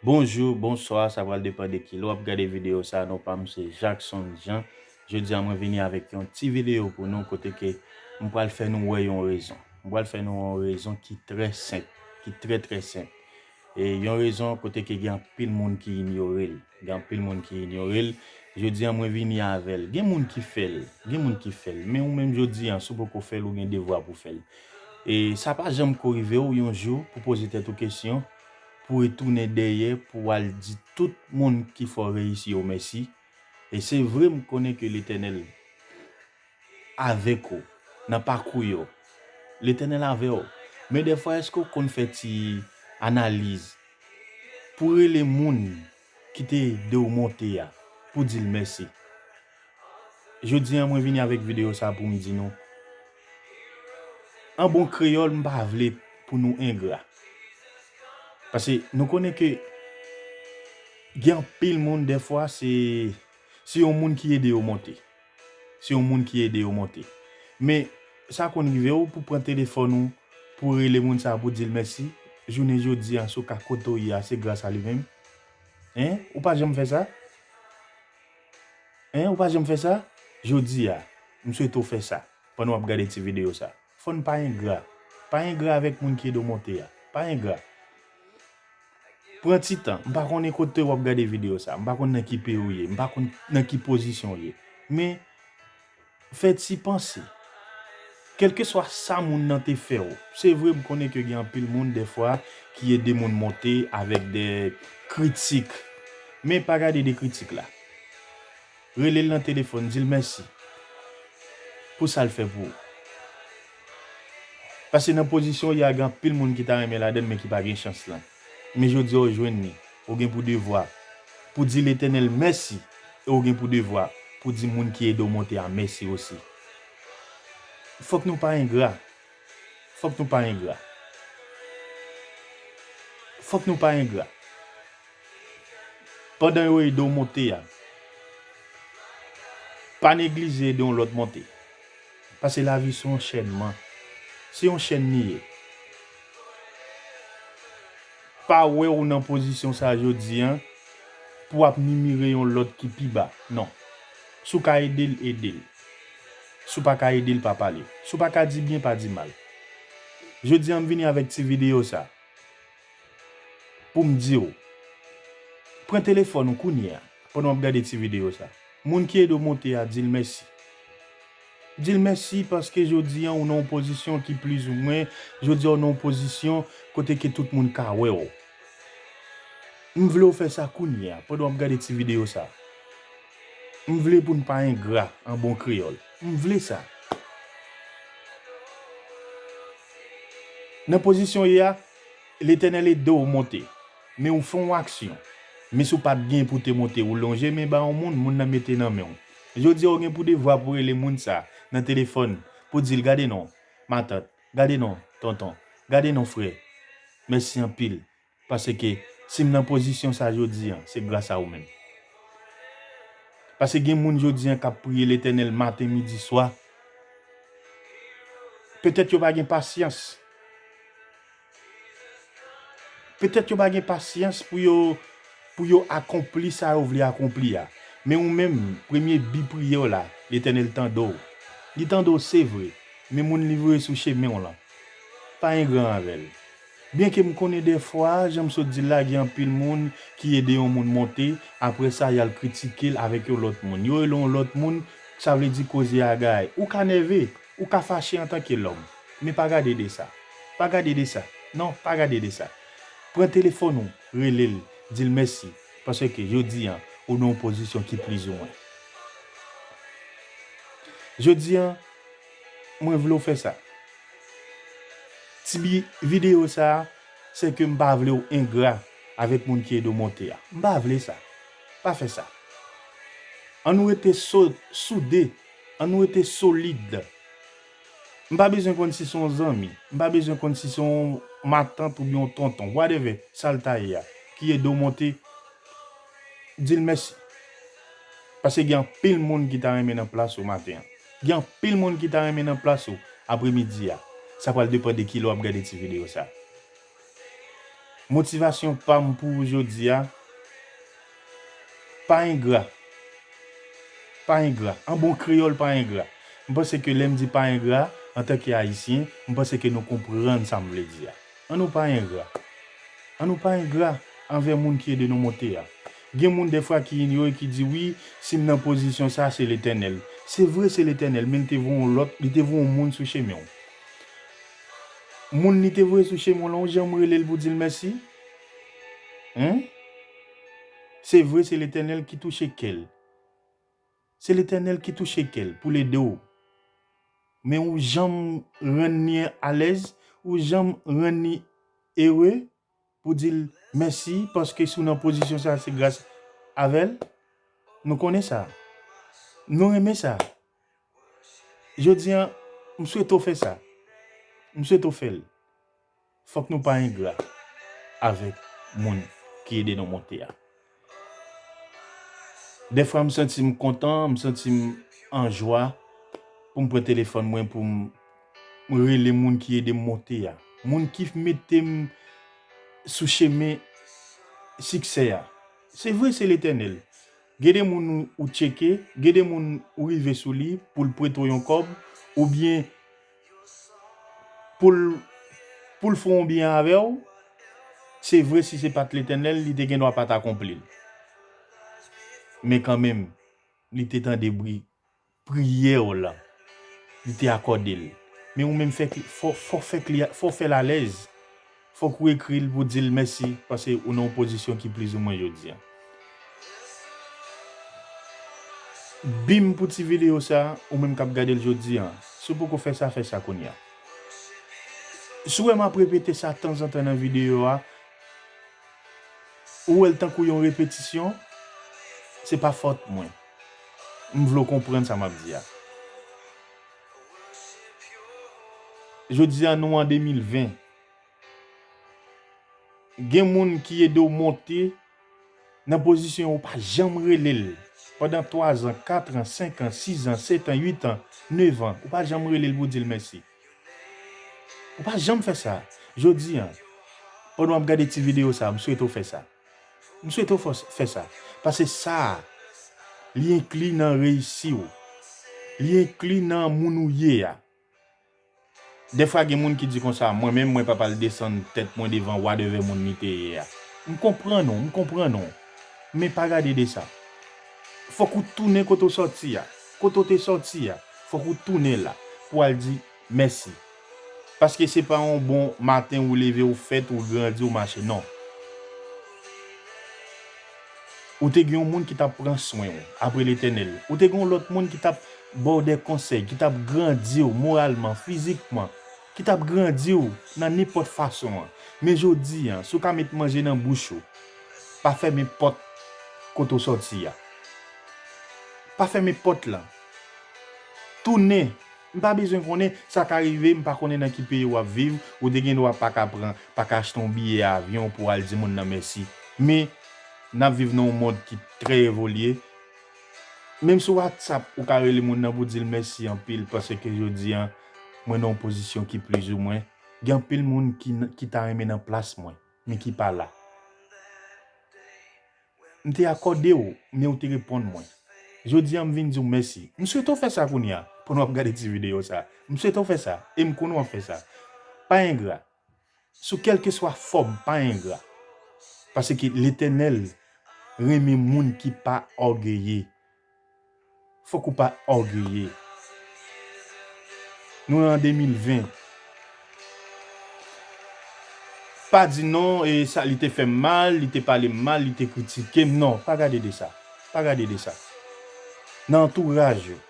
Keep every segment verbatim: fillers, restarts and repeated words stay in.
Bonjou, bonswa, sa pral depann de kilè w ap gade videyo sa. Non pa m se Jackson Jean. Jodi a mwen vini avèk yon ti videyo pou nou kote ke m pral fè nou wè yon rezon. M pral fè nou yon rezon ki trè senp, ki trè trè senp. E yon rezon kote ke gen anpil moun ki inyore l. Gen anpil moun ki inyore l. Jodi a mwen vini avè l. Gen moun ki fè l, gen moun ki fè l. Men ou menm jodi a, si w poko fè l, ou gen devwa pou fè l. E sa pa janm ko rive w yon jou pou poze tèt ou kesyon, pou retounen dèyè, pou w al di tout moun ki fè w reyisi yo mèsi. E se vre, m konnen ke Letènèl avèk ou nan pakou yo. Letènèl avè w. Men dèfwa, èske w konn fè ti analiz pou rele moun ki te ede w monte a, pou di l mèsi? Jodi a, mwen vini avèk videyo sa pou m di nou, an bon kreyòl, m pa vle pou nou engra. Paske nou konnen ke gen anpil moun, dèfwa, se, se yon moun ki ede yo monte. Se yon moun ki ede yo monte. Men, sa konn rive w pou pran telefòn ou, pou rele moun sa a, pou di l mèsi. Jounen jodi a, si w ka kote w ye a, se gras a li menm. Hein? Ou pa janm fè sa? Hein? Ou pa janm fè sa? Jodi a, m swete w fè sa, pandan w ap gade ti videyo sa. Fò n pa engra. Pa engra avèk moun ki ede w monte a. Pa engra. Pran ti tan. M pa konnen kote w ap gade videyo sa. M pa konn nan ki peyi w ye. M pa konn nan ki pozisyon w ye. Men, fè ti panse. Kèlkeswa sa moun nan te fè w. Se vre, m konnen ke gen anpil moun, dèfwa, ki ede moun monte avèk de kritik. Men pa gade de kritik la. Rele l nan telefòn, di l mèsi pou sa l fè pou ou. Paske nan pozisyon w ye a, gen anpil moun ki ta renmen ladan l, men ki pa gen chans lan. Men jodi a, w jwenn li. Ou gen pou devwa pou di Letènèl mèsi. E w gen pou devwa pou di moun ki ede w monte a mèsi osi. Fòk nou pa engra. Fòk nou pa engra. Fòk nou pa engra. Pandan yo ede w monte a, pa neglije ede yon lòt monte. Paske lavi se yon chènman. Se yon chèn li ye. Pa wè w nan pozisyon sa a jodi a, pou w ap nimire yon lòt ki pi ba. Non. Si w ka ede l, ede l. Si w pa ka ede l, pa pale. Si w pa ka di byen, pa di mal. Jodi a, m vini avèk ti videyo sa. Pou m di w, pran telefòn ou kounye a, pandan w ap gade ti videyo sa. Moun ki ede w monte a, di l mèsi. Di l mèsi paske jodi a ou nan yon pozisyon ki plizoumwen, jodi a ou nan yon pozisyon kote ke tout moun ka wè w. M vle w fè sa kounye a, pandan w ap gade ti videyo sa. M vle pou n pa engra an bon kreyòl. M vle sa. Nan pozisyon w ye a, Letènèl ede w monte. Men ou fè yon aksyon. Men si w pa t gen pou te monte, ou lonje men ba yon moun, moun nan mete nan men w. Jodi a, ou gen pou devwa pou rele moun sa nan telefòn, pou di l, gade non, matant, gade non, tonton, gade non, frè. Mèsi anpil. Paske si m nan pozisyon sa jodi a, se gras a ou menm. Paske gen moun jodi a k ap priye Letènèl maten, midi, swa. Petèt yo pa gen pasyans. Petèt yo pa gen pasyans pou yo, pou yo akonpli sa yo vle akonpli a. Men ou menm, premye bi priyè w la, Letènèl tande w. Li tande w, se vre. Men moun li voye sou chemen w lan, pa engra avè l. Byenke m konnen dèfwa, jan m sot di l la, gen anpil moun ki ede yon moun monte, apre sa, y al kritike l avèk yon lòt moun. Yo rele yon lòt moun, sa vle di koze a gaye. Ou ka nève, ou ka fache antanke lòm. Men pa gade de sa. Pa gade de sa. Non, pa gade de sa. Pran telefòn ou, rele l, di l mèsi, paske jodi a, ou nan yon pozisyon ki plizoumwen. Jodi a, mwen vle w fè sa. Ti bi videyo sa a, se ke m pa vle w engra avèk moun ki ede w monte a. M pa vle sa. Pa fè sa. Ann nou rete so-, soude. Ann nou rete solid. M pa bezwen konn si se yon zanmi. M pa bezwen konn si se yon matant oubyen yon tonton. Whatever, sa l ta ye a. Ki ede w monte, di l mèsi. Paske gen anpil moun ki ta renmen nan plas ou maten an. Gen anpil moun ki ta renmen nan plas ou apremidi a. Sa pral depann de kilè w ap gade ti videyo sa. Motivasyon pa m pou ou jodi a, pa engra. Pa engra. An bon kreyòl, pa engra. M panse ke lè m di pa engra, antanke Ayisyen, m panse ke nou konprann sa m vle di a. An nou pa engra. An nou pa engra anvè moun ki ede nou monte a. Gen moun dèfwa ki inyore, ki di, "Wi, si m nan pozisyon sa, se Letènèl." Se vre, se Letènèl, men li te voye yon lòt, li te voye yon moun sou chemen w. Moun li te voye sou chemen w lan, ou janm rele l pou di l mèsi? Hen? Se vre, se Letènèl ki touche kè l. Se Letènèl ki touche kè l pou l ede w. Men ou janm rann li alèz, ou janm rann li ere pou di l mèsi, paske si w nan pozisyon sa, se gras avè l. Nou konnen sa. Nou renmen sa. Jodi a, m swete w fè sa. M swete w fè l. Fòk nou pa engra avèk moun ki ede nou monte a. Dèfwa, m santi m kontan, m santi m an jwa pou m pran telefòn mwen, pou m rele moun ki ede m monte a. Moun ki mete m sou chemen siksè a. Se vre, se Letènèl. Gen de moun ou, ou tcheke, gen de moun ou rive sou li pou l prete w yon kòb, oubyen pou l, pou l fè yon byen avè w. Se vre, si se pa t Letènèl, li te gen dwa pa t akonpli l. Men kanmenm, li te tande bri priyè w lan. Li te akòde l. Men ou menm, fè kli-, fò, fò fè kli-, fò fè l alèz. Fòk ou ekri l pou di l mèsi, paske ou nan yon pozisyon ki plizoumwen jodi a. Bim pou ti videyo sa, ou menm k ap gade l jodi a. Si w poko fè sa, fè sa kounye a. Si w wè m ap repete sa tanzantan nan videyo a, ou wè l tankou yon repetisyon, se pa fòt mwen. M vle w konprann sa m ap di a. Jodi a, nou an de mil ven. Gen moun ki ede w monte nan pozisyon ou pa janm rele l. Pandan twa zan, kat an, senk an, sis an, sèt an, uit an, nèf an, ou pa janm rele l pou di l mèsi. Ou pa janm fè sa. Jodi a, pandan w ap gade ti videyo sa, m swete w fè sa. M swete w fè, fè sa. Paske sa a, li enkli nan reyisi w. Li enkli nan moun ou ye a. Dèfwa gen moun ki di konsa, "Mwen menm, mwen p ap al desann tèt mwen devan wa devè moun li te ye a." M konprann ou, m konprann ou. Men pa gade de sa. Fòk ou tounen kote w sòti a. Kote w te sòti a, fòk ou tounen la pou w al di mèsi. Paske se pa yon bon maten ou leve, ou fèt, ou grandi, ou mache. Non. Ou te gen yon moun ki t ap pran swen w, apre Letènèl. Ou te gen yon lòt moun ki t ap ba w de konsèy, ki t ap grandi w moralman, fizikman, ki t ap grandi w nan nenpòt fason an. Men jodi a, si w ka met manje nan bouch ou, pa fèmen pòt kote w sòti a. Pa fèmen pòt lan. Tounen. M pa bezwen konnen sa ka rive, m pa konnen nan ki peyi w ap viv, ou te gen dwa pa ka pran, pa ka achte yon biyè avyon pou w al di moun nan mèsi. Men, n ap viv nan yon mond ki trè evolye. Menm sou WhatsApp, ou ka rele moun nan pou di l mèsi anpil, paske jodi a, mwen nan yon pozisyon ki plizoumwen. Gen anpil moun ki n-, ki ta renmen nan plas mwen, men ki pa la. M te akòde w, men ou te reponn mwen. Jodi a, m vin di w mèsi. M swete w fè sa kounye a, pandan w ap gade ti videyo sa. M swete w fè sa, e m konnen w ap fè sa. Pa engra. Sou kèlkeswa fòm, pa engra. Paske Letènèl renmen moun ki pa ògeye. Fòk ou pa ògeye. Nou an de mil ven. Pa di non, e sa, li te fè m mal, li te pale m mal, li te kritike m. Non, pa gade de sa. Pa gade de sa. Nan antouraj ou,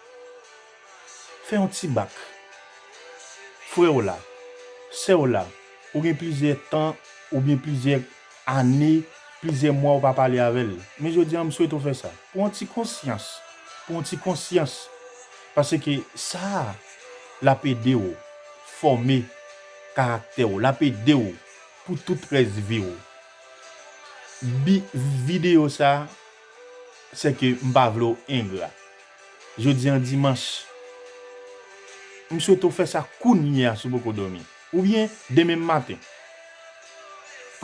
fè yon ti bak. Frè w la, sè w la, ou gen plizyè tan oubyen plizyè ane, plizyè mwa ou pa pale avè l. Men jodi a, m swete w fè sa. Pran yon ti konsyans. Pran yon ti konsyans. Paske sa a, l ap ede w fòme karaktè w. L ap ede w pou tout rès vi w. Bi-, videyo sa a, se ke m pa vle w engra. Jodi a dimanch. M swete w fè sa kounye a si w poko dòmi. Oubyen demen maten.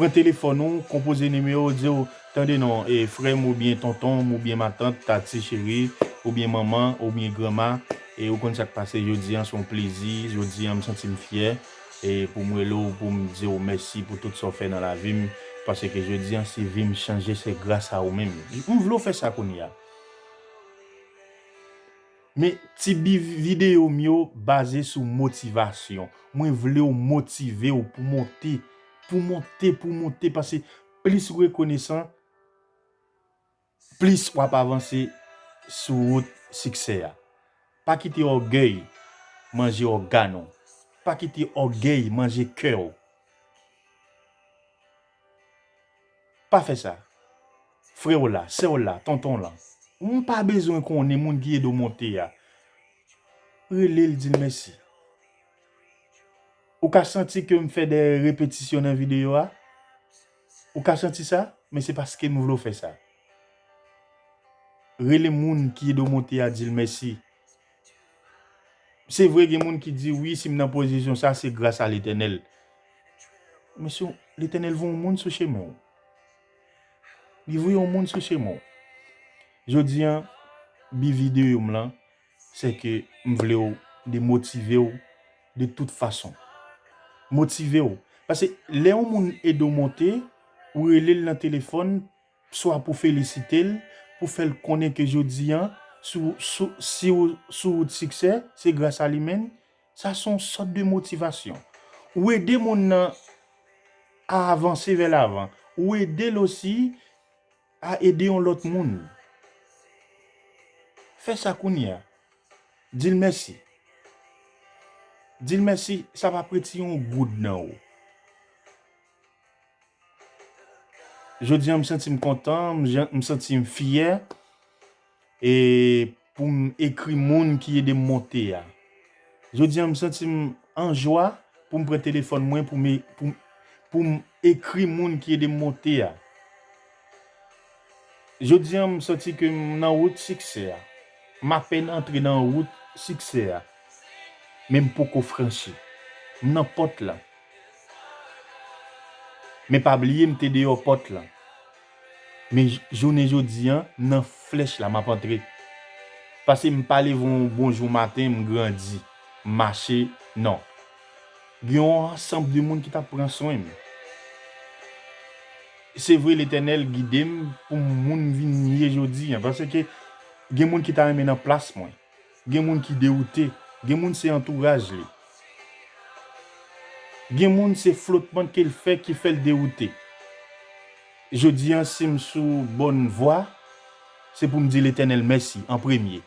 Pran telefòn ou, konpoze nimewo, di w, tande non, e, frè m oubyen tonton m oubyen matant, tati cheri, oubyen manman, oubyen granma, e ou konn sa k pase jodi an, se yon plezi, jodi an m santi m fyè, e pou m rele w, pou m di w mèsi pou tout sa w fè nan lavi m, paske jodi an si vi m chanje, se gras a ou menm. M vle w fè sa kounye a. Men ti bi videyo m yo baze sou motivasyon. Mwen vle w motive w pou monte, pou monte, pou monte, paske plis w rekonesan, plis w ap avanse sou wout siksè a. Pa kite ògèy manje ògàn ou. Pa kite ògèy manje kè w. Pa fè sa. Frè w la, sè w la, tonton w lan. Ou pa bezwen konnen moun ki ede w monte a. Rele l, di l mèsi. Ou ka santi ke m fè de repetisyon nan videyo a? Ou ka santi sa? Men se paske m vle w fè sa. Rele moun ki ede w monte a, di l mèsi. Se vre, gen moun ki di, wi, si m nan pozisyon sa, se gras a Letènèl. Men si Letènèl voye yon moun sou chemen w. Li voye yon moun sou chemen w. Jodi an, bi videyo m lan, se ke m vle w de motive w de tout fason. Motive w. Paske lè yon moun ede w monte, ou rele l nan telefòn, swa pou felisite l, pou fè l konnen ke jodi an, sou, sou, si w sou wout siksè, se gras a li menm, sa se yon sòt de motivasyon. Ou ede moun nan a avanse vè lavan. Ou ede l osi a ede yon lòt moun. Fè sa kounye a. Di l mèsi. Di l mèsi, sa p ap retire yon goud nan ou. Jodi an, m santi m kontan, m jan-, m santi m fyè, e pou m ekri moun ki ede m monte a. Jodi an, m santi m an jwa pou m pran telefòn mwen, pou m e-, pou, pou m ekri moun ki ede m monte a. Jodi an, m santi ke m nan wout siksè a. M apèn antre nan wout siksè a. Men m poko franchi. M nan pòt la. Men pa bliye m te deyò pòt lan. Men j-, jounen jodi an, m nan flèch la, m ap antre. Paske m pa leve yon bonjou maten, m grandi, m mache, non. Gen yon ansanm de moun ki t ap pran swen m. Se vre, Letènèl gide m pou moun vin ye jodi an, paske gen moun ki ta renmen nan plas mwen. Gen moun ki dewoute. Gen moun se antouraj li. Gen moun se flotman ke l fè ki fè l dewoute. Jodi an, si m sou bòn vwa, se pou m di Letènèl mèsi an premye.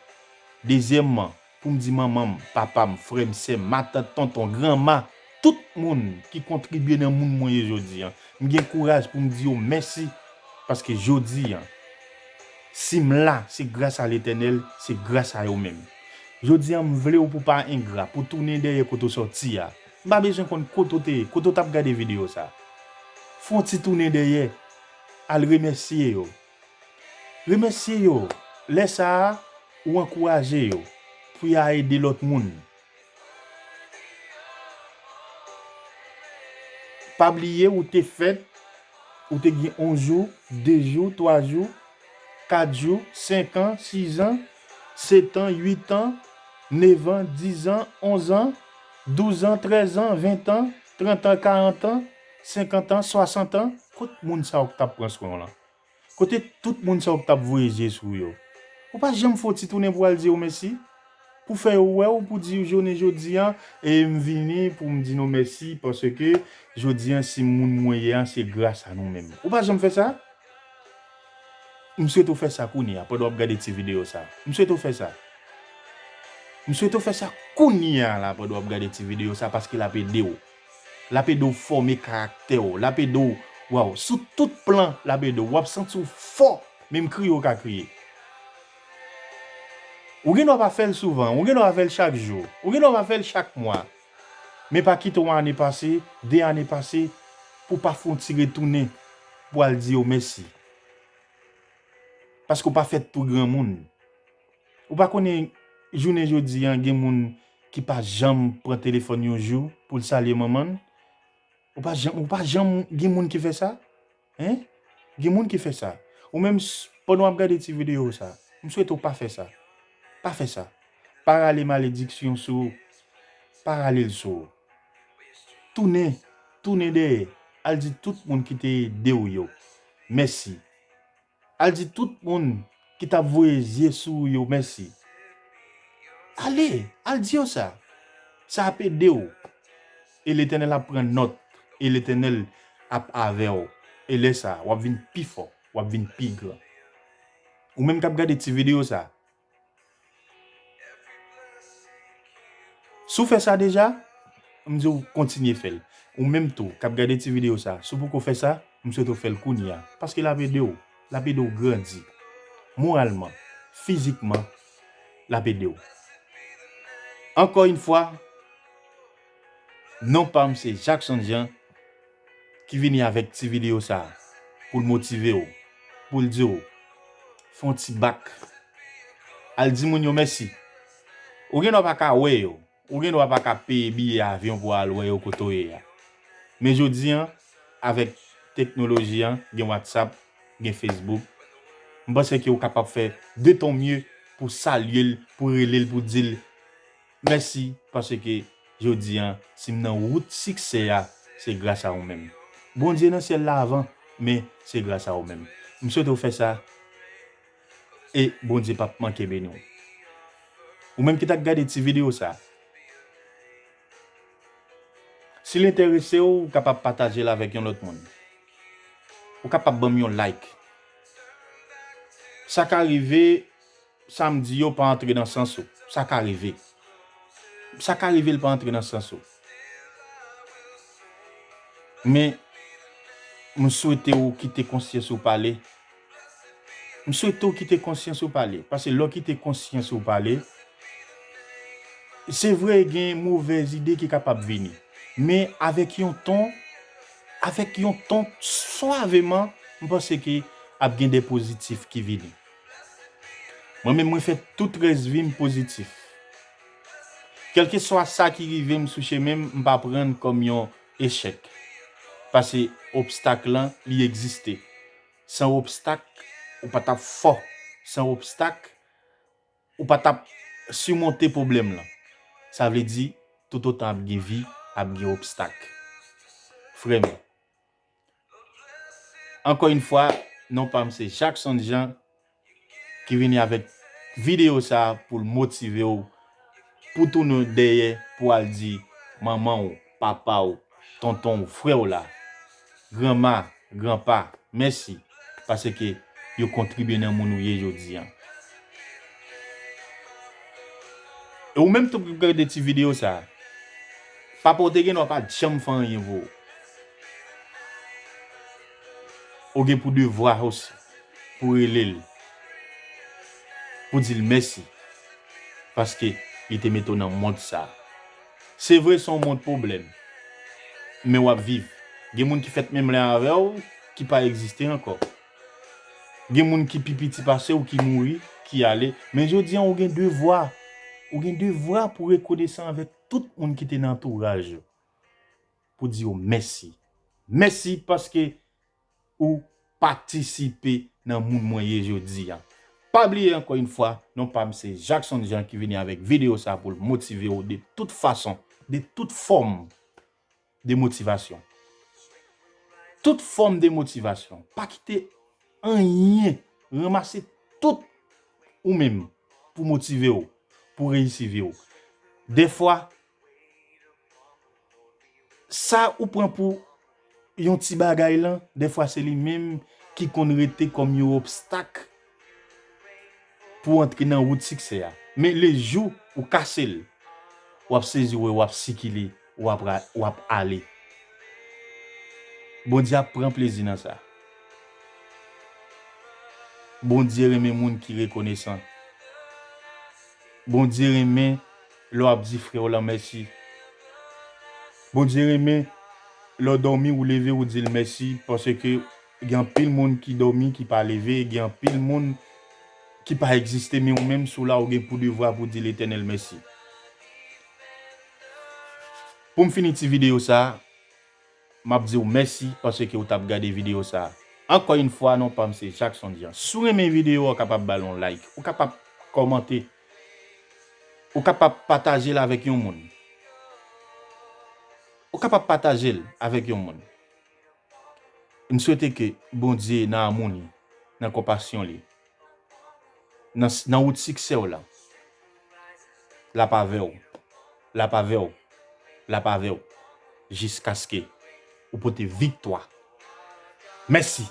Dezyèmman, pou m di manman m, papa m, frè m, sè m, matant, tonton, granma, tout moun ki kontribye nan moun mwen ye jodi an. M gen kouraj pou m di yo mèsi, paske jodi an, si m la, se gras a Letènèl, se gras a yo menm. Jodi an, m vle w pou pa engra, pou tounen dèyè kote w sòti a. M pa bezwen konn kote w te ye, kote w t ap gade videyo sa. Fè yon ti tounen dèyè, al remèsye yo. Remèsye yo. Lè sa a, ou ankouraje yo pou y a ede lòt moun. Pa bliye ou te fèt, ou te gen yon jou, de jou, twa jou, kat jou, senk an, sis an, sèt an, uit an, nèf an, dis an, onz an, douz an, trèz an, ven an, trant an, karant an, senkant an, swasant an. Kot moun sa yo k t ap pran swen w lan? Kote tout moun sa yo k t ap voye je sou yo? Ou pa janm fè yon ti tounen pou al di yo mèsi? Pou fè yo wè w, pou di yo jounen jodi an, e m vini pou m di nou mèsi, paske jodi an, si moun mwen ye a, se gras a nou menm. Ou pa janm fè sa? M swete w fè sa kounye a, pandan w ap gade ti videyo sa. M swete w fè sa. M swete w fè sa kounye a la, pandan w ap gade ti videyo sa, paske l ap ede w. L ap ede w fòme karaktè w. L ap ede w, waw, sou tout plan, l ap ede w. W ap santi w fò, menm kriye w ka kriye. Ou gen dwa pa fè l souvan, ou gen dwa pa fè l chak jou, ou gen dwa pa fè l chak mwa. Men pa kite yon ane pase, de ane pase, pou w pa fè yon ti retounen pou al di yo mèsi. Paske w pa fèt pou granmoun. Ou pa konnen jounen jodi an, gen moun ki pa janm pran telefòn yon jou pou l salye manman l? Ou pa janm, ou pa janm gen moun ki fè sa? Hein? Gen moun ki fè sa. Ou menm, s- pandan w ap gade ti videyo sa, m swete w pa fè sa. Pa fè sa. Pa rale malediksyon sou ou. Pa rale l sou ou. Tounen, tounen dèyè. Al di tout moun ki te ede w yo mèsi. Al di tout moun ki t ap voye zye sou ou yo mèsi. Ale, al di yo sa. Sa ap ede w. E Letènèl ap pran nòt. E Letènèl ap avè w. E lè sa a, w ap vin pi fò. W ap vin pi gran. Ou menm k ap gade ti videyo sa, si w fè sa deja, m di w kontinye fè l. Ou menm tou, k ap gade ti videyo sa, si w poko fè sa, m swete w fè l kounye a. Paske l ap ede w. L ap ede w grandi. Moralman, fizikman, l ap ede w. Ankò yon fwa, non pa m se Jackson Jean ki vini avèk ti videyo sa a pou l motive w, pou l di w, fè yon ti bak. Al di moun yo mèsi. Ou gen dwa pa ka wè yo, ou gen dwa pa ka peye biyè avyon pou al wè yo kote w ye a. Men jodi an, avèk teknoloji an, gen WhatsApp, gen Facebook, m panse ke w kapab fè de ton mye pou salye l, pou rele l, pou di l, mèsi, paske jodi an, si m nan wout siksè a, se gras a ou menm. Bondye nan syèl la avan, men se gras a ou menm. M swete w fè sa, e Bondye p ap manke beni w. Ou menm ki t ap gade ti videyo sa, si l enterese w, ou kapab pataje l avèk yon lòt moun. Ou kapab ban m yon like. Sa ka rive, sa m di yo pa antre nan sans ou. Sa ka rive. Sa ka rive l pa antre nan sans ou. Men, m swete w kite konsyans ou pale. M swete w kite konsyans ou pale. Paske lè w kite konsyans ou pale, se vre gen movèz ide ki kapab vini. Men avèk yon ton, avèk yon ton swaveman, m panse ke ap gen de pozitif ki vini. Mwen menm, mwen fè tout rès vi m pozitif. Kèlkeswa sa ki rive m sou chemen m, m pa pran l kòm yon echèk. Paske obstak lan, li egziste. San obstak, ou pa t ap fò. San obstak, ou pa t ap simonte pwoblèm lan. Sa vle di, toutotan ap gen vi, ap gen obstak. Frè m, ankò yon fwa, non pa m se Jackson Jean ki vini avèk videyo sa a pou l motive w, pou tounen dèyè, pou al di manman w, papa w, tonton w, frè w la, granma, granpa, mèsi, paske yo kontribye nan moun ou ye jodi an. E ou menm tou ki gade ti videyo sa a, papa w te gen dwa pa t janm fè anyen pou ou. Ou gen pou devwa osi pou rele l, pou di l mèsi, paske li te mete w nan mond sa a. Se vre, se yon mond pwoblèm, men w ap viv. Gen moun ki fèt menm lè avè w, ki pa egziste ankò. Gen moun ki pi piti pase w, ki mouri, ki ale. Men jodi an, ou gen devwa. Ou gen devwa pou rekonesan avèk tout moun ki te nan antouraj ou, pou di yo mèsi. Mèsi paske ou patisipe nan moun mwen ye jodi an. Pa bliye, ankò yon fwa, non pa m se Jackson Jean ki vini avèk videyo sa pou l motive w de tout fason, de tout fòm de motivasyon. Tout fòm de motivasyon. Pa kite anyen ranmase tout ou menm pou motive w, pou reyisi vi w. Dèfwa, sa ou pran pou yon ti bagay lan, dèfwa se li menm ki konn rete kòm yon obstak pou w antre nan wout siksè a. Men lejou ou kase l, w ap sezi w wè w ap sikile, w ap ra-, w ap ale. Bondye ap pran plezi nan sa. Bondye renmen moun ki rekonesan. Bondye renmen lè w ap di frè w lan mèsi. Bondye renmen lè w dòmi, ou leve, ou di l mèsi, paske gen anpil moun ki dòmi, ki pa leve, gen anpil moun ki pa egziste, men ou menm, si w la, ou gen pou devwa pou di Letènèl mèsi. Pou m fini ti videyo sa a, m ap di w mèsi paske w t ap gade videyo sa a. Ankò yon fwa, non pa m se Jackson Jean. Si w renmen videyo a, w kapab ba l yon like, ou kapab kòmante, ou kapab pataje l avèk yon moun. Ou kapab pataje l avèk yon moun. M swete ke Bondye nan amou li, nan konpasyon li, nan, nan wout siksè w la, l ap avè w, l ap avè w, l ap avè w, jiskaske ou pote viktwa. Mèsi.